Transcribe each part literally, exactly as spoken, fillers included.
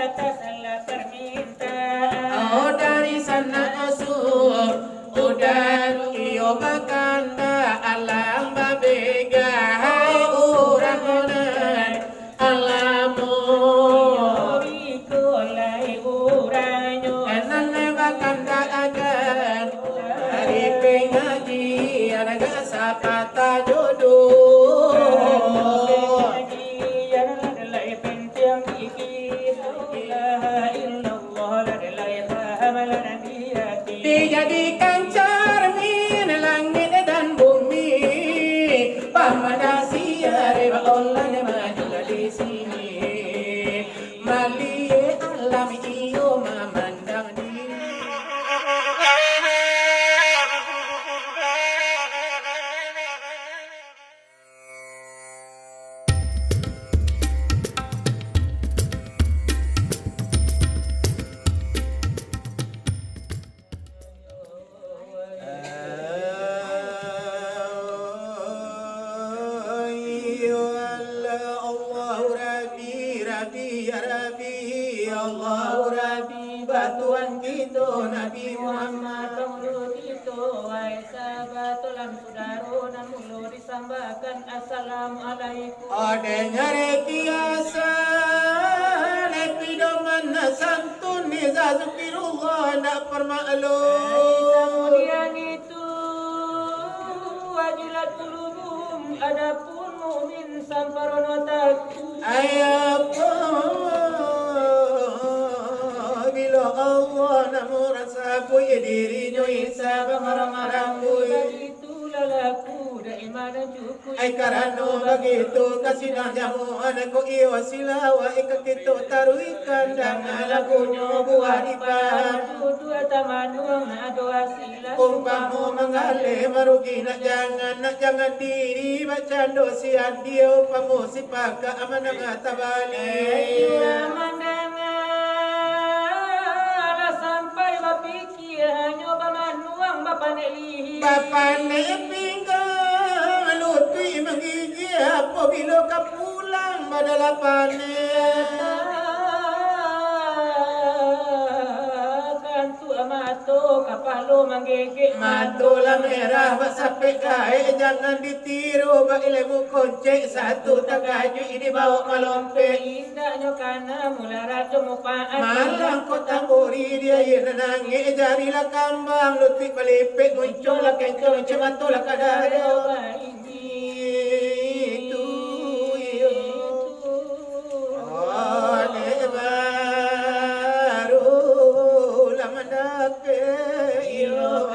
Atas salah parmintaan. Oh, dari sanak asuh, udaro iyo bakandak, alam babega, hai urang nan alamo. Iko lai urang nyo. Nan bakandak akan dari pangajian, agak sapatah jodoh. Dijadikan carmin langit dan bumi, pamanah siar, Allah maju di sini. Maliek alam iyo mamandang diri. Iyo Allah, Allahu Rabbi, Rabbi, ya Rabbi, Allahu Rabbi, ba Tuhan kito Nabi Muhammad, pangulu kito, wahai sahabat, tulang sudaro, nan mulo disambahkan, Assalamualaikum. Dengari kiasan, epidoman santun, iza zukirullah, ndak parmaklum. Kemudian itu, wajilat qulubuhum, adapun mukmin samparono takut. Ayapa, bilo Allah namo rasakuik dirinyo, isa bamarah-marah kuik. Bagitu lalaku, dek iman dan cukup. Ai karano bagitu, ka sidang jamuan ko iyo silawai ka kito taruihkan, danga lagunyo buah dipaham. Duduak tamanuang nak ado hasil. Umpamo manggaleh marugi, nak jangan, nak jangan diri bacando si Adia, umpamo si pakak manangah tabali. Ayo mandanga, lah sampai bapikir, hanyo bamanuang bapanek lihih. Bapanek pinggang, lutuik manggigih, apabilo ka pulang badalapanek. Kantuak mato, kapalo manggegek. Mato lah merah, basapek gaek, jangan ditiru, bailmu koncek, satu takajuik, ini baok malompek. Indaknyo kana mularat jo mupaat. Malang ko tamburi, di aia nan angek, jari lah kambang, lutuik balipek, muncuang lah kencong, cek mato lah ka dado. Itu, iyo. Oleh baru lah mandapek, iyo.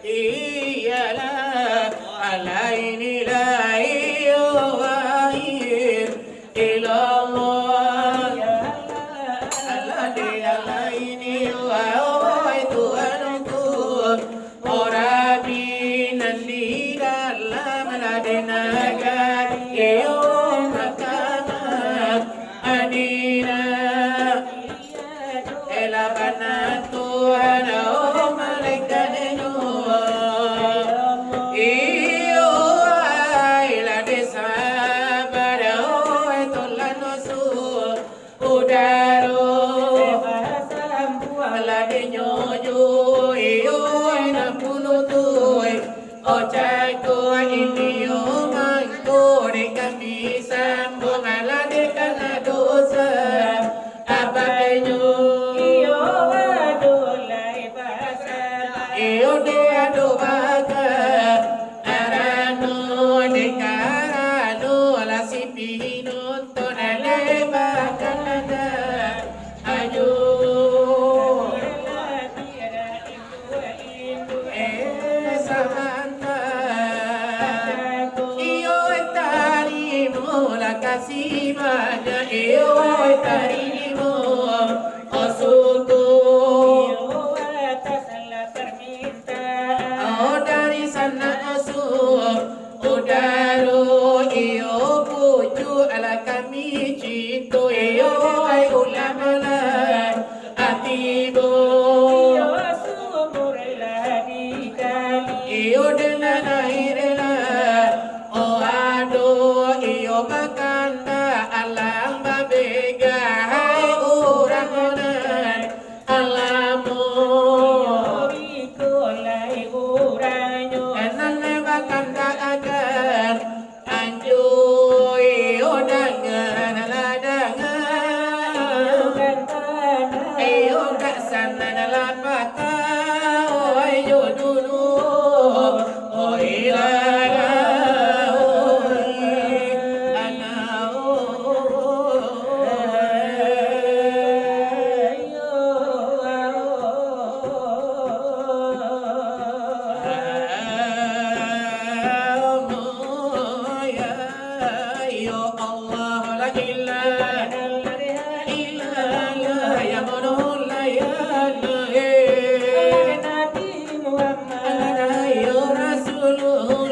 Iyalah, ala inilah, iyo, wahid ilallah. Ala di ala ini, wahai Tuhanku, oh Rabbi nan di dalam, ala di nagari, iyo, mahkamah Madinah. Ela bana Tuhan, oh, malaikatnyo. Iyo, ai lah desa pada, oh, tolan usu udaro. Lah dinyo jo, iyo, ai lah puluh tu. Ocaku inyo mangko dek kami sambuang, alah dek kana dosa abainyo. Iyo ado lai basa. Iyo dek ado baka arano, dek karano lah sipi nonton dek bakana. Ayo. Eh, sabanta. Sanan lapatah, oi, jo dulu, oi, lara, oi, ana, oi, yo, yo Allah, la ilaha illallah, ya Maulana, ya Allah, ya Rasulullah,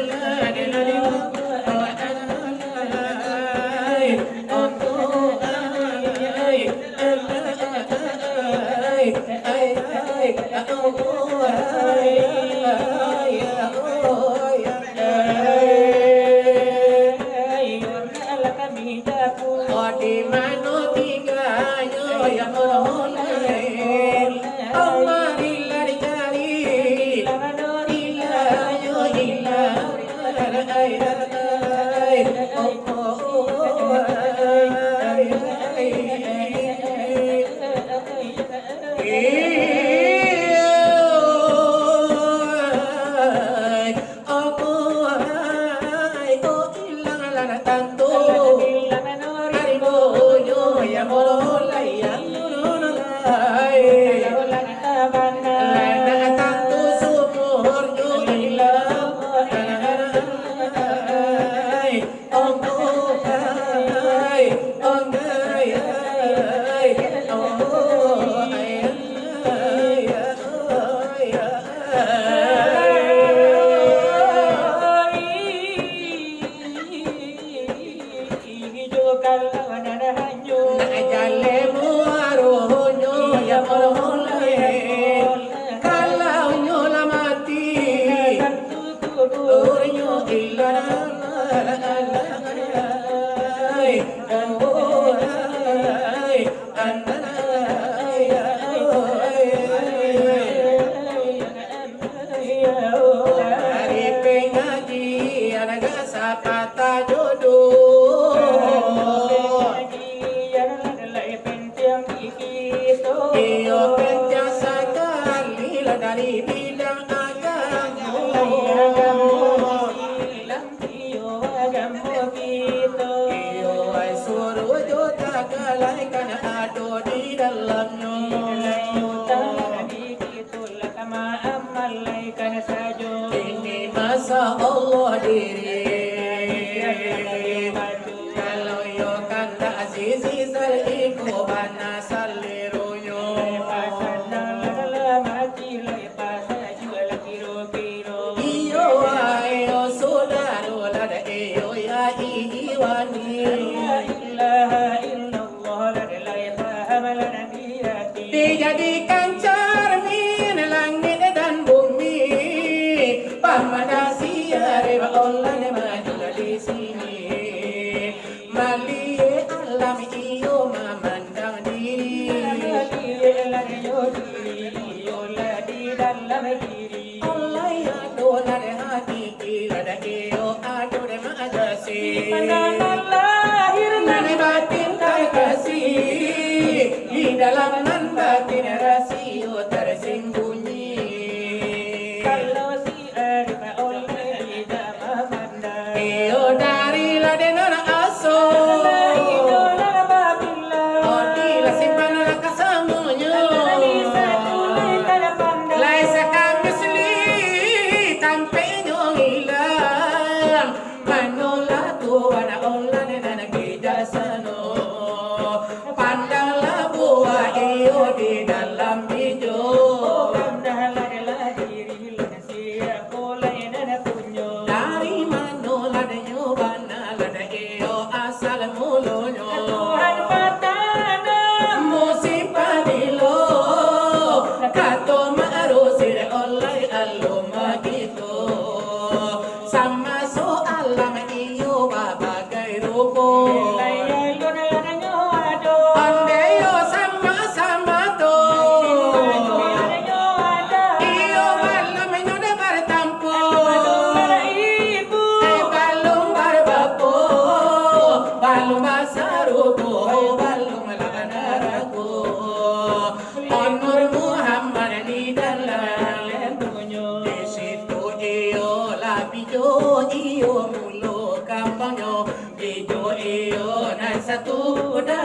Nak jaleh muaronyo, ya Allah, kalau nyo lah mati, kuburnyo ilah. Ari pengajian ka sapatah jodoh. Iyo, penting sakali lah dari bidang agamo. Iyo, agamo kito. Iyo, ai suruh jo tagalaikan ado di dalamnyo. Di dalam utang di kito lah kama amalaikan sajo. Ini masa Allah diri. Kalau iyo kandak sisi sal iko bana saleronyo. Lepas sandang lah dalam hati, lepas sajo lah kiro-kiro. Iyo, ayo, sodaro, lah dak iyo, ya, iwani. La ilaha illallah, lah dak lai paham, lah dak di hati. Dijadikan carmin langit dan bumi, pamanasi arif Allah maju di sini. Maliek alam iyo mamandang diri. Maliek alam iyo diri, iyo lah di dalam diri. Allah ado lah di hati, iyo lah di iyo ado di manusia. Nan lahir nan batin takasih, di dalam nan batin rasio tersembunyi. Kalau si Arif oleh tidak mamandang. Iyo dari lah di nan aso. Dari itu lah babila. Oh, di lah simpan lah kasamonyo. Dari satu lai kada pandang. Lai sakamisli tampeknyo ilang. Manolah Tuhan Allah nan bijaksano. Pandanglah buah iyo di dalam bijo.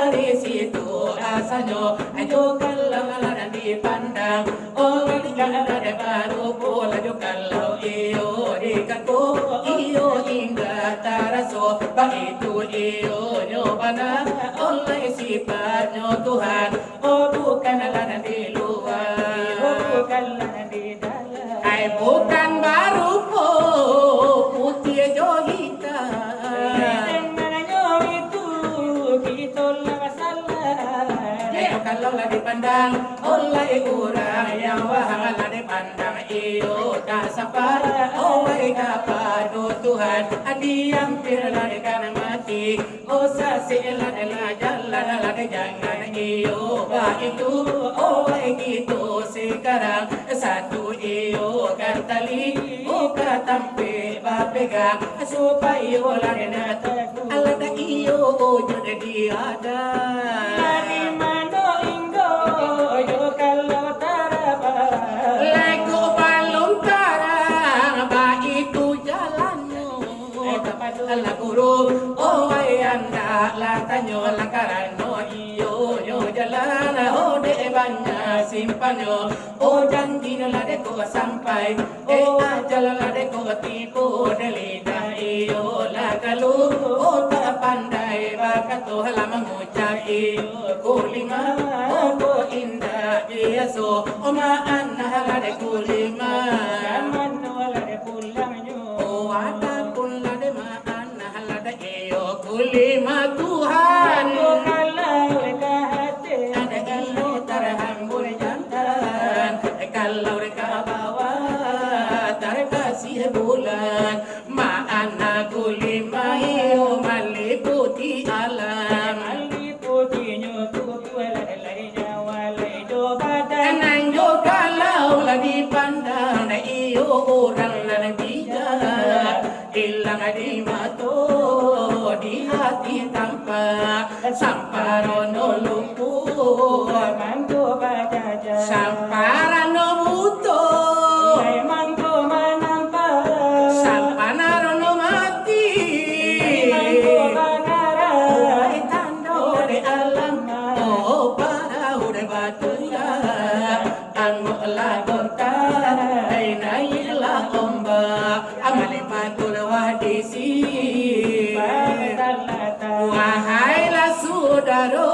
Dari situ asanyo, ajo kalau lah dipandang, oh, indah dek barupo, ajo kalau iyo dikato, iyo indah taraso, baitu iyo nyo bana, oleh sifatnyo Tuhan, oh, bukanlah di luar, bukanlah di dalam. Ai, bukan barupo putiah jo hitam. Dengannyo itu, kito lah salah. Iyo, kalau lah dipandang oleh urang yang faham, lah dipandang iyo tak sampai, oleh kapado Tuhan, diampir lah dek mati. Oh, sasek lah dek jalan, lah dek jangan iyo baitu. Oh, baik itu sekarang, satu iyo kan tali, oh, ka tampek bapegang, supayo lah dek nak taguh, alah dak iyo wujud diada. Dari mano inggo yo kalau tarabah? Lego balun tarang, baitu jalannyo. Alah guru, oh, wai andak lah tanyo lah, karano iyo nyo jalan, oh, dek banyak simpannyo. Oh, janji nyo lah dek ko sampai, eh, ajal lah dek ko tibo, dek lidah iyo lah kalu, oh, tak pandai bakato lah mangucap iyo kulima, oh, ko indak biaso, oh, maanah lah dek kulima. Ka mano lah dek pulangnyo? Oh, adapun lah dek maanah lah dek iyo kulima Tuhan. Ko kalau ka hati, ada iyo tarhambur jantan, kalau ka bawah tarkasih bulan, maanah kulima iyo maliputi alam. Maliputinyo tubuah, lai nyawa, lai jo badan. Nan jo kalau lah dipandang, iyo urang nan bijak, ilang di mato, di hati tampak, samparono lumpuah, mangko bajaja. Samparono buto, lai mangko manampak, samparono mati, lai mangko bangarah. Wai tando dek alam, oh, parahu dek batulah, angoklah bontar, ai naiaklah ombak, amali patulwah di sini. Wahailah sudaro,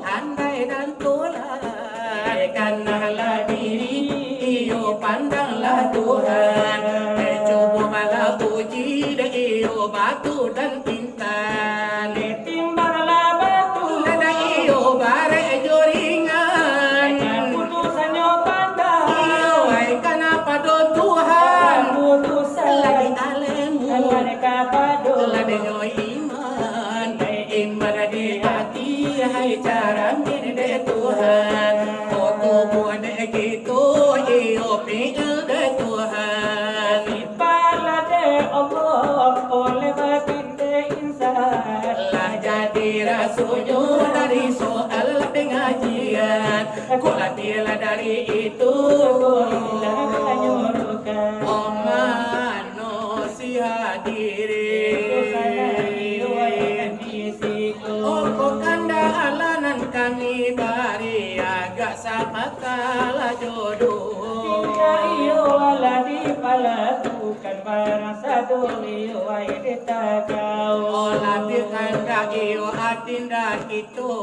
andai dan tolak, kanahlah diri iyo, pandanglah Tuhan. Eh, cubo malah uji dek iyo batu dan intan. Timbanglah batu. Lah dek iyo barek jo ringan. Putusannyo pandang. Iyo, ai, kanapa do Tuhan? Putusan. Lah dek alemu. Lah dek kapado. Lah dek nyo iman. Iman di hati, hai, caramin dek Tuhan. Oh, tubuah dek kito, iyo, piil dek Tuhan. Pala dek Allah, oleh batin dek insan. Lah jadi rasonyo dari soal pengajian. Kok lah tilah dari itu, kok lah kanyurukan. Oh, manusia diri. Itu salah iyo, wahai di siko. Oh, kok kandak alah nan kami bari, agak samakalah jodoh. Indak iyo alah dipalakukan, barang sadonyo iyo wai ditagau. Oh, labiah kandak iyo atinda kito,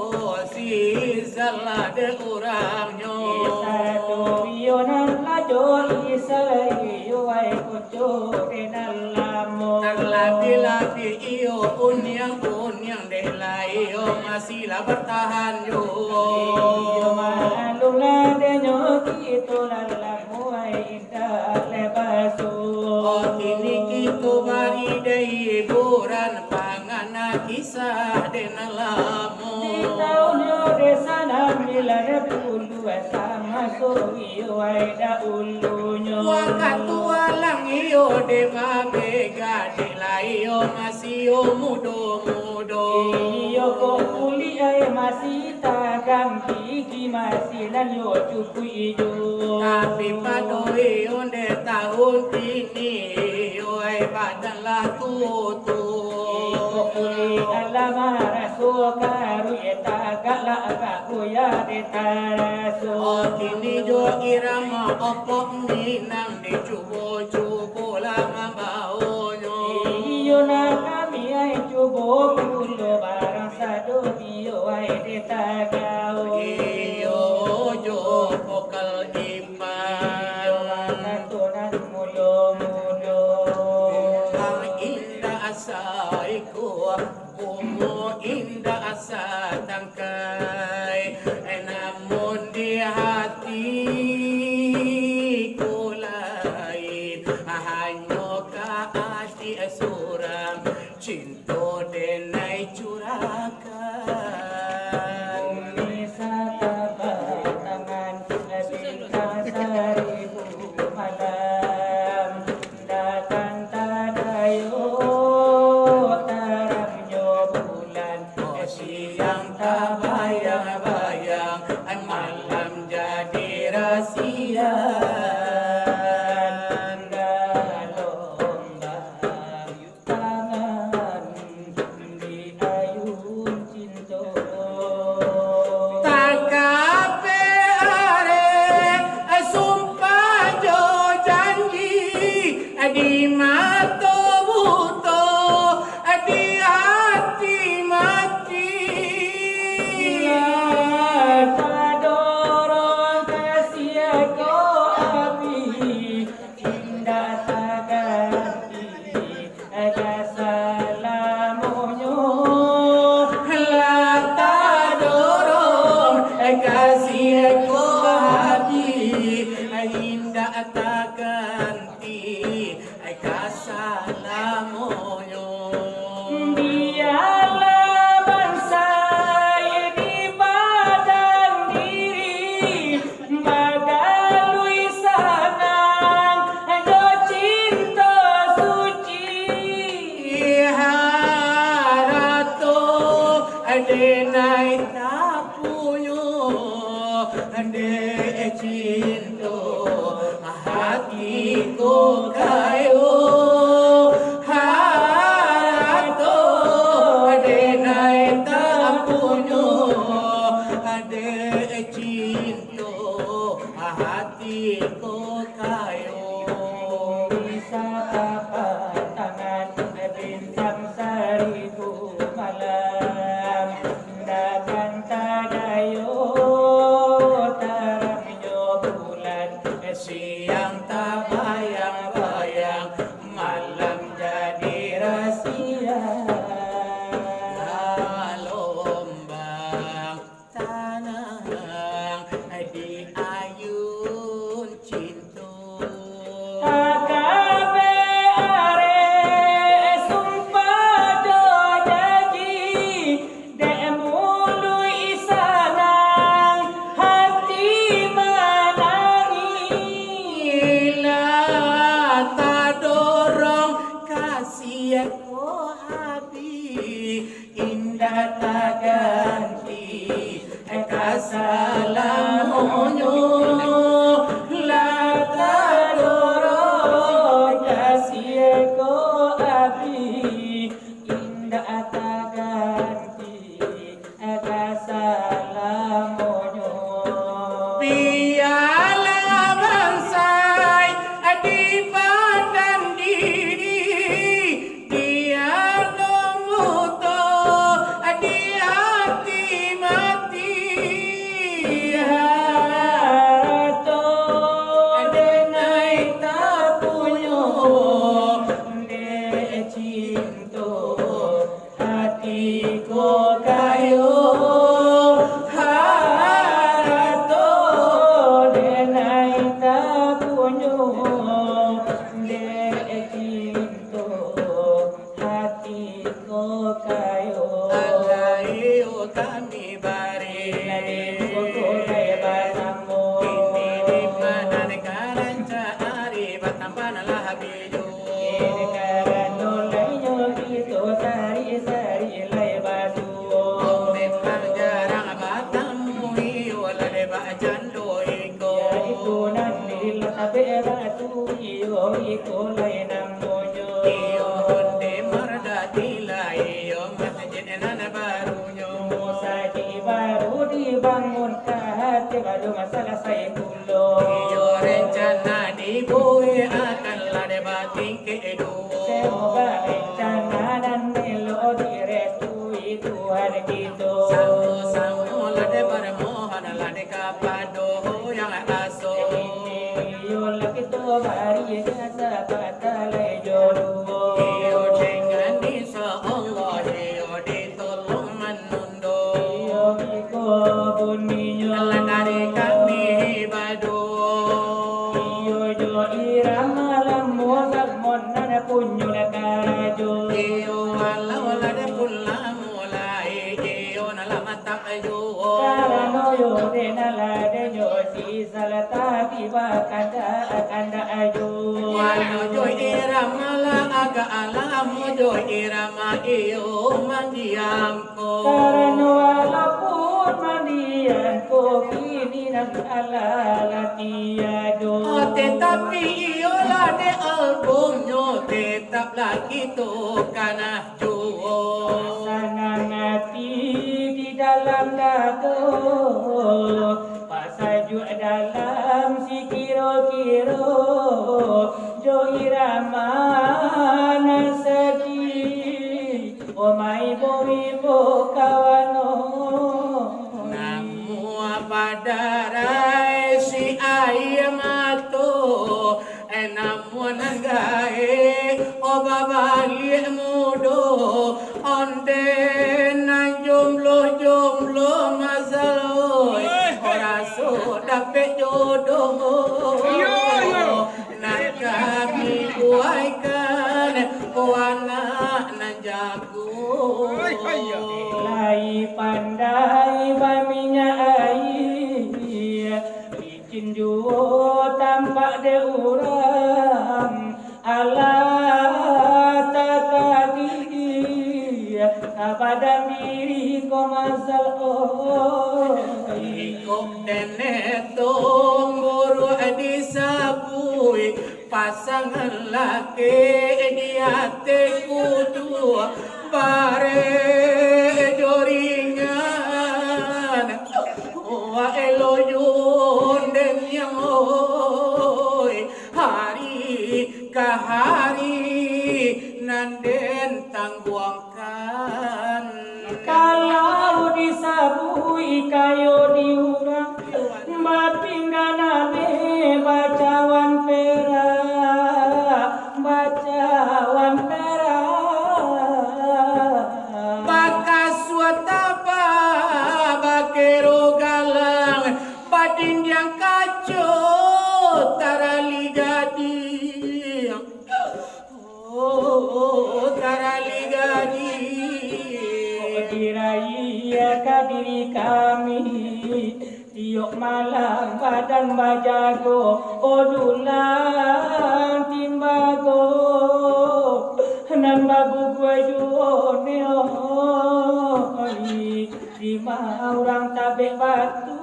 si salah dek urangnyo. Isa tu iyo nan lajo, isa iyo wai kucuk dek nan lamo. Nan labiah-labiah iyo uniang-uniang dek lai iyo masih lah bertahan jo. Iyo maklumlah dek nyo kito lah lamo ai indak lai basuo. Oh, kini kito bari dek hiburan pangana kisah dek nan lamo. Di taun iyo dek sanambilan puluah, samaso iyo ai dahulunyo. Wakatu alang iyo dek babega dek lai iyo masih iyo mudo-mudo. Iyo kok kulik ai masih tagam, gigi masih nan yo cukuik ijo. Tapi pado iyo dek taun kini, iyo ai badan lah tuo-tuo. Iko Alam raso karuik tagaklah bagoyang di taraso. Oh, kini jo irama Opok Minang dicubo-cubo lah mambaonyo. Iyo nak kami ai cubo pulo barang sadonyo ai di tagao. Iyo jo vokal Ipan. Iyo makato nan mudo-mudo. Ang indak saiko Bungo indak satangkai, namun di hati ko lain, hanyo ka adik surang, cinto denai curahkan. Bumi satapak tangan, bintang saribu malam. Datang tadayo tarangnyo bulan, siang tabayang-bayang, malam jadi rasian. Galombang tangan di ayun cinto. Takapek arek sumpah jo janji, di mato buto, di hati mati. Lah tadorong ka sieko api, indak taganti ka salamonyo. Lah tadorong ka sieko api, indak taganti ka salamonyo. Bialah bansaik di badan diri, bagalui sanang jo cinto suci. Harato denai tapunyo, dek cinto hati ko kayo. Harato denai tapunyo, dek cinto hati ko kayo. Bisa tapak tangan, bintang saribu malam. Datang tadayo tarangnyo bulan, siang tabayang-bayang, malam jadi rasian. Galombang tanang di ayun cinto. Takabek arek sumpah jo janji, dek muluik sanang hati manangih. Lah tadorong ka sieko api, indak taganti ka salamonyo. Lah tadorong ka sieko api, indak taganti ka salamonyo. Bialah bansaik di badan diri, di alam buto, di hati mati. Harato denai tapunyo, dek cinto hati ko kayo. Harato denai tapunyo, dek cinto hati ko kayo. Alai kami bari, kini di panan ka rancak ari, batambah nan lah bijo. Kini karano lainyo kito sari-sari lai basuo. Memang jarang batamu, iyo lah dek bacando iko. Iyo, iko nan dilah tabek batu, iyo, iko lai namonyo. Iyo, onde mardati lai, iyo, Aso. Iyo lah kito bari jasa patalai jo duo. Iyo dengan insya Allah, iyo ditolong manundo. Iyo iko buninyo. Lah dari kami baduo. Iyo jo irama lamo salmo nan punyo lah karajo. Iyo walau lah dia pun lamo lai, iyo nan lah mantap juo. Karano yo dek nan lah dek nyo si Salah tapi bakandak-kandak ajo. Wano jo irama lah agak lamo jo irama iyo mandiang ko. Karano walaupun mandiang ko kini nan alah lah tiado. Oh, tetapi iyolah dek albumnyo tetaplah kito kana juo. Sanang ati di dalam dado. Pasajuak dalam sikiro-kiro, jo irama nan sadih, omai bo-ibo kawan o. Namuah badarai si aia mato, Eh, namuah nan gaek, oh, babaliak mudo, ondeh nan jomblo-jomblo masalo, oh, raso dapek jodoh. Iyo, iyo. Nan kami buaikan, oh, anak nan jago. Lai pandai baminyak aia, Licin juo tampak dek urang, alah takadiri, ka badan diri ko masal oi. Iko dene tonggoruak disabuik, pasangan laki di ateh kudu bareh jo ringan. Wak elo yundeng yang oi, hari ka hari nan den tangguangkan. Kalau disabuik kayo di urang, bapinggan abeh bacawan perak, bacawan perak. Bakasuah taba, bakero galang, badindiang kaco, tarali gading. Oh, tarali gading. Diraiah ka diri kami, tiok malam badan bajago, oh, dulang timbago, nan baguguah juo ne oi. Di ma urang tabek batu,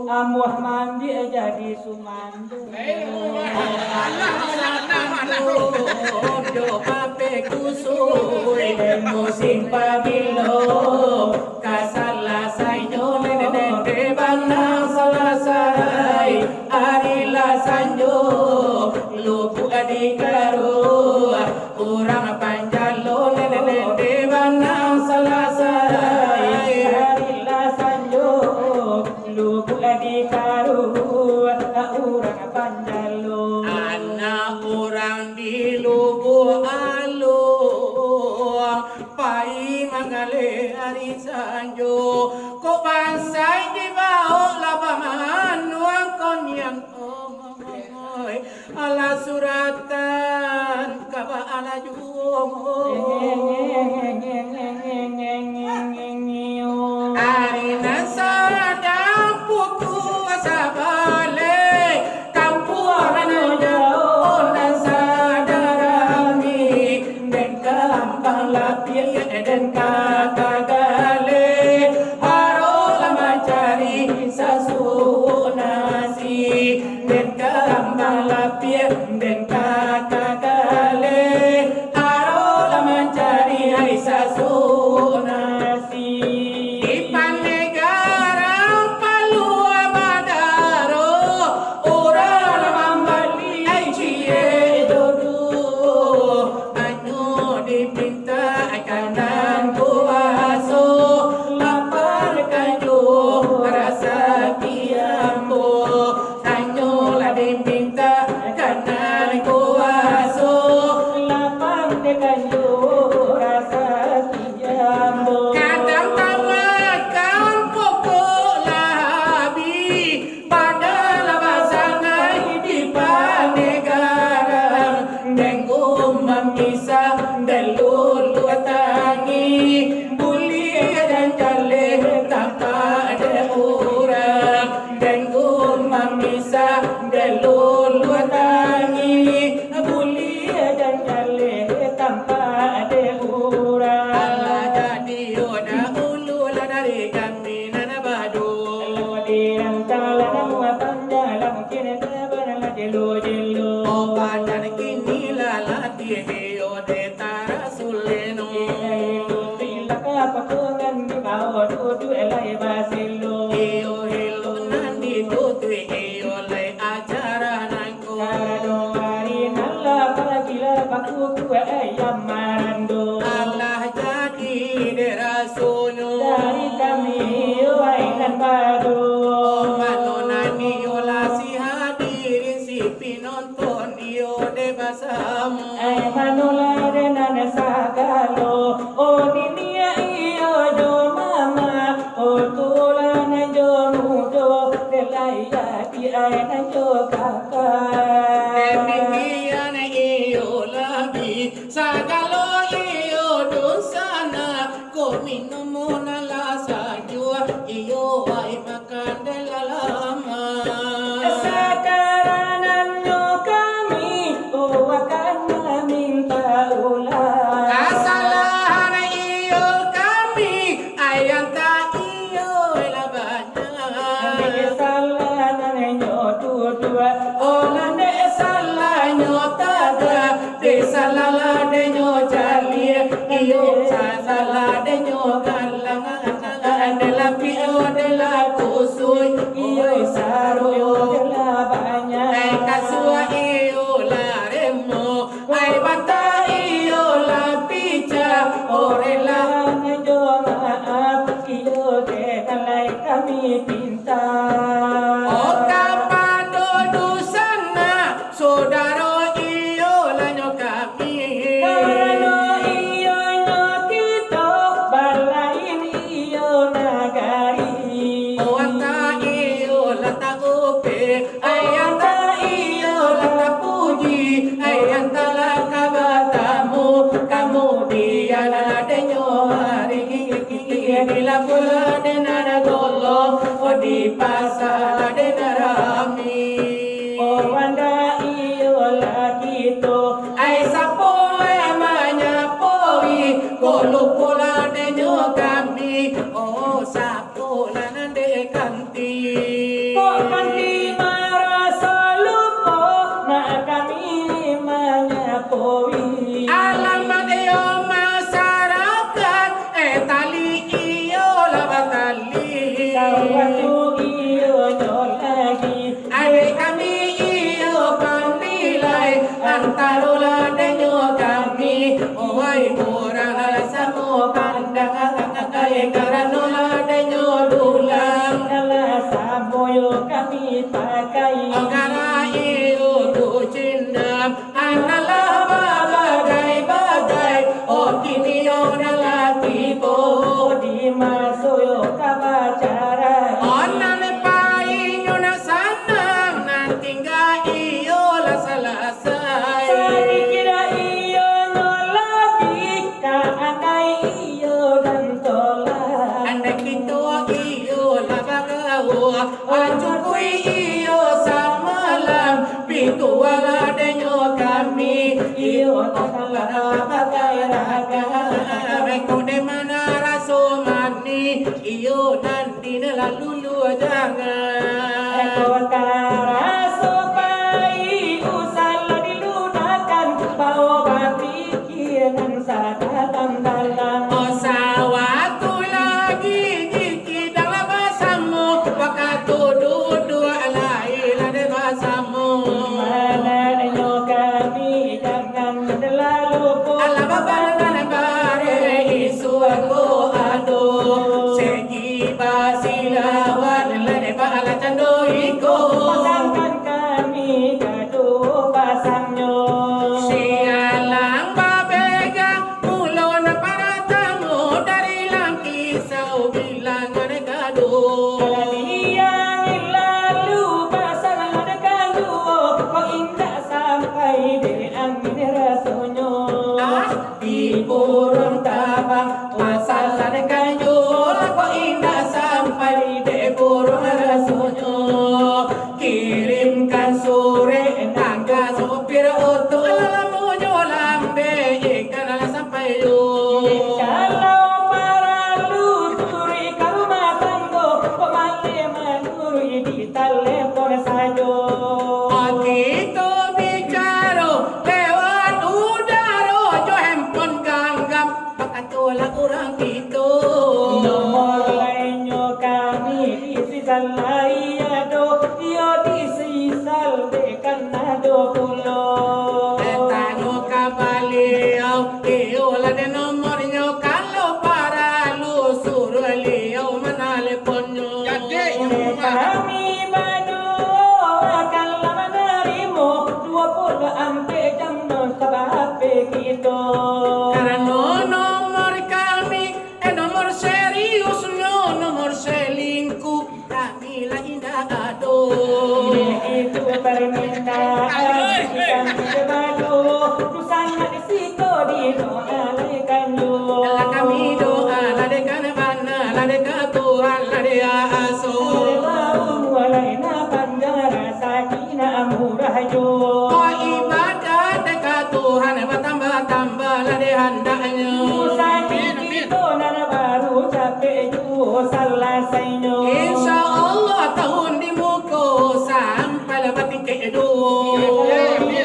amuah mambiak jadi sumando. Ojo bape kusui, musim pabilo ka salasainyo, nene-nene banang salasai, ari lah sanjo, lubuak di karuah. Urang panjalo nene-nene banang salasai. Ari lah sanjo, lubuak di karuah urang panjalo. Anak urang di lubuak alo, pai manggaleh ari sanjo. Kok bansai dibaok lah bamanuang koniang. Oi, alah suratan ka baa lah juo. Ari nan sadang pukua sabaleh, kampuang nan jauah nan sadang rami. Den kambang lapiak den ka tagaleh, aro lah mancari sasuok nasi. Den kambang lapiak den ka tagaleh, aro lah mancari sasuok nasi. Di Pangandaran paluah badaro, urang lah mambali ciek dodo. Hanyo dipintakan nan kuaso, laparkan jo rasaki ambo. Sandal luluah tangi, buliah jan jaleh tampak dek urang. Alah jadi yo dahulu lah dari kami nan badu. Lo di rantalan panjang lah mungkin kabar lah jelo-jelo. Oh, badan kini lah latih yo dek tarasuleno. Iyo, elok nan ditutuik, iyo lai acara nan ko. Karano ari nan lah pagilah bakukuak ayam marando. Alah jadi dek rasonyo. Dari kami, iyo, ai nan badu. Oh, mano nan iyo lah si hadirin si pinonton. Iyo dek basamo. Ai manolah dek nan sagalo. Oh niniak iyo jo mamak. Oh tulan jo mudo. Dek lai jadi ai nan jo kakak. Demikian iyo lagi. Sagalo iyo dunsanak. Ko minum nan lah sajuak. Iyo ai makan. Sakarang nan nyo kami, oh, akan maminta ulang. Kasalahan iyo kami, ai antah iyo lah banyak. Dek salah nan nyo tuduah, oh, nan dek salah nyo tagak. Dek salah lah dek nyo caliak, iyo salah dek nyo galang. Dek lah piak, dek lah kusui, iyo saro, dek lah banyak. Ai kasua iyo lah remo, ai bata iyo lah picah. Orelah jo maaf, iyo dek lai kami pinta. Oh kapado dunsanak, sodaro iyo lah nyo kami. Karano iyo nyo kito, balain iyo nagari. Oh antah iyo lah taupek, ai antah iyo lah tapuji, ai antah lah ka batamu, kamudian lah dek nyo hari. Di labuah lah dek nan golo, oh di pasa lah dek nan rami. Oh wanda iyo lah kito, ai sapo lai manyapoi, ko lupo lah dek nyo kami. Oh sapo lah nan dek kanti. Kok kanti maraso lupo, nak kami manyapoi. Alamat iyo masarakat, eh, tali iyo lah batali. Sawatu iyo nyo lagi. Adek kami iyo pandilai, antaro lah dek nyo kami. Wahai urang lah samo pandang, karano lah dek nyo dulang. Lah samo yo kami pakai. Angkara iyo tu cindam. Analah babagai-bagai, oh, kini yo nan lah tibo. Di maso yo ka bacarai. Oh, nan painyo nan sanang, nan tingga iyo lah salasai. Sadikit iyo nyo lagi, ka andai iyo nan tolak. Andai kito iyo lah bagawa, Anjukui iyo samalam, pitualah denyo kami, iyo taklah bagai raga. Kode mana raso manih, iyo nan dina lalu luo jangan. Eko taraso pai, usah lah diludakan, bao bati. Kinan sadalam-dalam. Oh, sawatu lagi, jikidang lah basamo, wakatu duduak lai lah dek basamo. Mananyo kami jangan talalu po. Alah babanan bare isuak ko ado, segi basilawan lah dek ba-, Parmintaan ikan sebalu, tu sangat di siko didoalaikan yo. Alah kami doa, lah dek kana bana, lah dek ka Tuhan, lah dek aso. Baumua lai nan panjang, rasaki nan murah yo. Ko ibadah dek ka Tuhan, batambah-tambah lah dek handaknyo. Usaha kito nan baru capek juo salasainyo. Insya Allah tahun di muko sampai lah batingkek duo.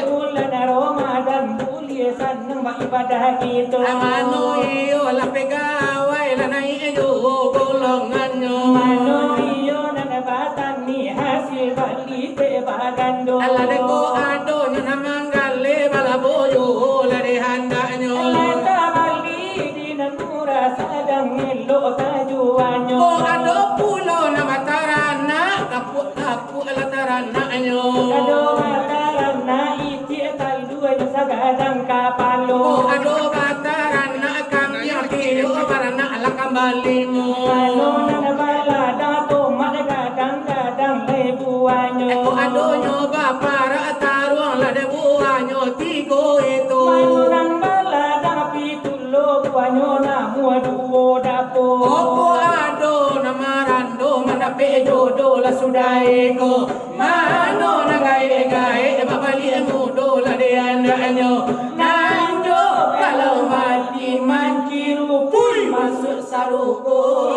Bulan Ramadan buliah sanang baibadah kito. Mano iyo lah pegawai lah naiak juo golongannyo. Mano iyo nan batani hasil bali teh bagando. Alah dek ko adonyo nan manggaleh balabo juo lah dek handaknyo. Lah tabali di nan murah sadang elok tajuanyo. Ko ado pulo nan bataranak, kapuak-kapuak lah taranaknyo. Ado bataranak itiak taluanyo sagadang kapalo. Ko ado bataranak kambiang tiok baranak lah kambali mo. Mano nan baladang tomak gadang-gadang lai buahnyo. Ko adonyo baparak taruang lah dek buahnyo tigo itu. Mano nan baladang pitu lo buahnyo namuah duo dapo. Opo ado nan marando mandapek jodoh lah sudah iko. Mano nan gaek-gaek babaliak mudo lah dek andaknyo. Nan jo kalau mati manciru pui masuak sarugo.